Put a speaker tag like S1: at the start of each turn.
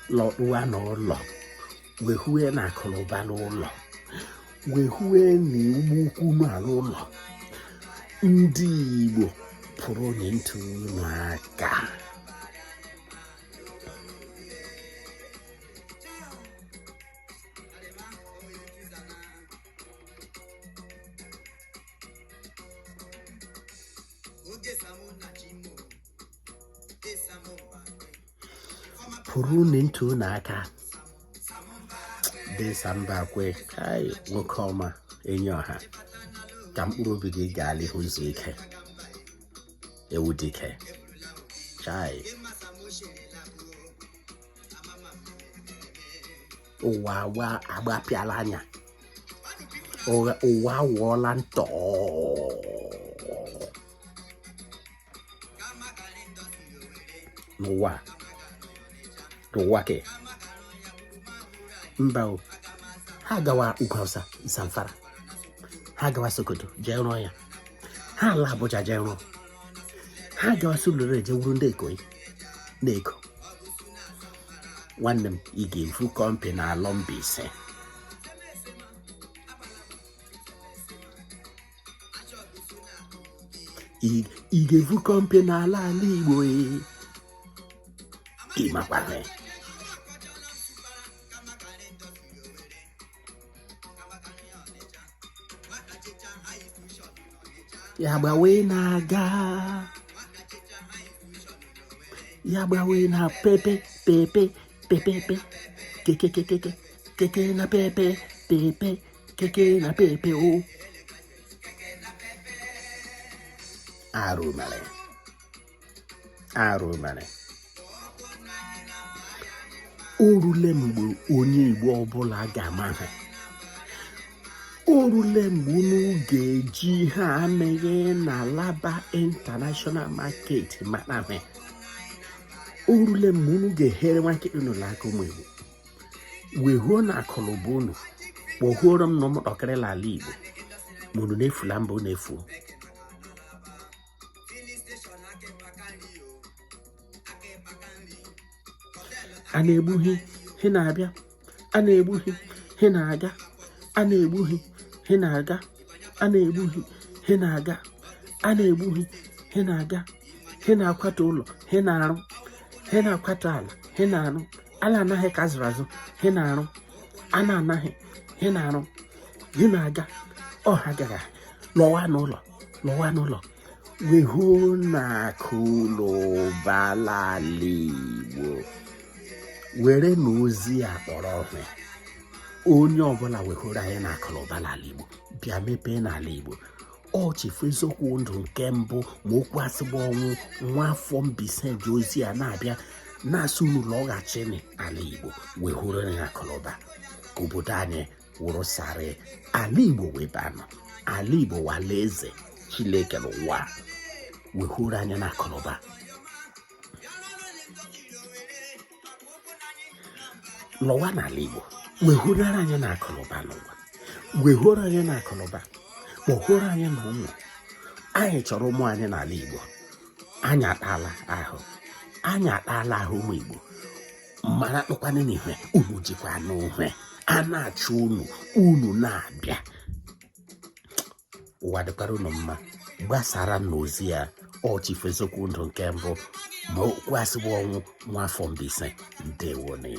S1: Lọtụwa n'ụlọ, wehue na akụnụba n'ụlọ, wehue na ugbo ukwu n'ala ụlọ. Ndị Igbo pụrụ onye ntụ unu aka. Pụrụ unu ntụ unu aka. Desa Mbakwe, kai nwoke ọma, enyi ọha, ka mkpụrụ obi gị gaala ihu izu ike. Ewu dike chai. Ụwa agbapịala anya, ụwa awụọla ntọ. N'ụwa n'ụwa ke mba o, ha gawa ugwu Awụsa, Zamfara, ha gawa Sokoto jee rụọ ya, ha ala Abuja jee rụọ, ha gawa Surulere jee wuru ndị Ikoyi na-ego. Nwanne m, ị ga-evu kọmpi na alọ Mbaise. Ị ga-evu kọmpi n'ala ala Igbo. Ị makwa ya gbawe na-aga, ya gbawe na pepe pepe pepepe keke keke keke na pepe pepe keke na pepe o. Arụ mere, arụ mere. O rule mgbe onye Igbo ọbụla ga-ama ha. O rule mgbe unu ga-eji ha ameghe na Alaba International Market mara ha. O rule mgbe unu ga-ehere nwa nkịta unu n'aka ụmụ Igbo, wehuo na akụnụba unu, kpọhuoro m na ụmụntakịrị n'ala Igbo. Ma unu na-efula mba unu efuo. A na-egbu hi hi na-abịa, a na-egbu hi hi na-aga, a na-egbu hi hi na-aga, a na-egbu hi hi na-aga, a na-egbu hi hi na-aga, hi na-akwatu ụlọ hi na-arụ, hi na-akwatu ala hi na-arụ, ala anaghị ka azụrụ azụ hi na-arụ, a na-anaghị hi na-arụ, hi na-aga, ọha gara lọwa n'ụlọ, lọwa n'ụlọ, wehuo na akụ n'ụba ala Igbo. Were na ozi a kpọrọ ọhụụ, onye ọbụla wehụrụ anyị na akụ n'ụba n'ala Igbo, bịa mepee n'ala Igbo. Ọ Chief Eziokwu Ndụ nke mbụ, ma okwu asịgba ọnwụ nwa afọ Mbaise ji ozi a na-abịa na-asị unu lọghachini ala Igbo, wehụrụ anyị akụ n'ụba ka obodo anyị wụrụ sarị, ala Igbo wee banụ, ala Igbo wụ alaeze Chineke n'ụwa, wehụrụ anyị na akụ n'ụba. Lọwa n'ala Igbo, wehụrụ anyị na akụ n'ụba n'ụwa, wehụrụ anyị na akụ n'ụba, kpọhụrụ anyị na ụmụ anyị chọrọ ụmụ anyị n'ala Igbo. Anyị atala ahụ, anyị atala ahụ ụmụ Igbo. Mara kpọkwanụ n'ihe unu jikwa n'uhe a na-achụ unu, unu na-abịa. Ụwa dịkwara unu mma. Gbasara na ozi ya. Ọ Chief Eziokwu Ndụ nke mbụ, ma okwu asịgbu ọnwụ nwa afọ Mbaise. Ndewone.